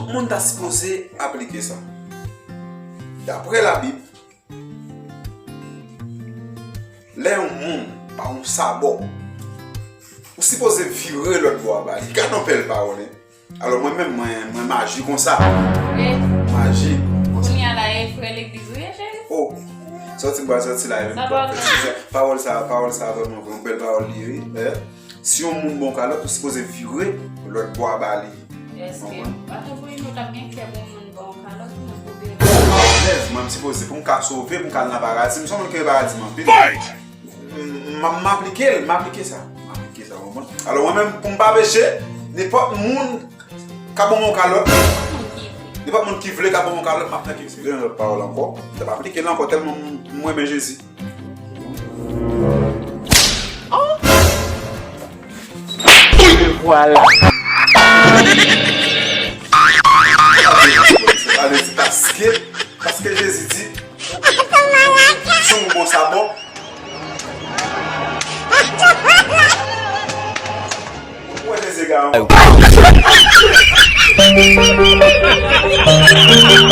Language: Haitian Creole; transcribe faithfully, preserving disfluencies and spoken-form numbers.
Tout moun ta sipoze aplike sa. Daprè Labib, lè yon moun pa yon sabò, ou sipoze vire lòt bò a ba li. Gad yon bèl pawòl, wi. Alò, mwen menm, mwen, mwen m aji konsa. Wi. M aji konsa. Kounye a la, e frè legliz ou ye, cheri? Oh, sòti m pral sòti la, e menm pawòl sa, pawòl sa vrèman vre, yon bèl pawòl li ye, wi. Eh, si yon moun ba w kalòt, ou sipoze vire lòt bò a ba li. Èske, pa tankou nou t ap gen kè pou moun ba w kalòt, moun pou bebe? Oh, alèz, mwen m sipoze, pou m ka sove, pou m ka al nan paradi, m se yon moun ki renmen paradi m anpil. M, m, m aplike l, m aplike sa. M aplike sa, w konprann? Alò, mwen menm, pou m pa peche, nenpòt moun ka ban m yon kalòt, nenpòt moun ki vle ka ban m yon kalòt, m ap tanke. Se vre, yon lòt pawòl ankò. M t ap aplike l ankò, tèlman m, m renmen Jezi. E vwala. Sa vle di paske, paske Jezi di, si w bon sabò, ou wè Jezi ega ankò.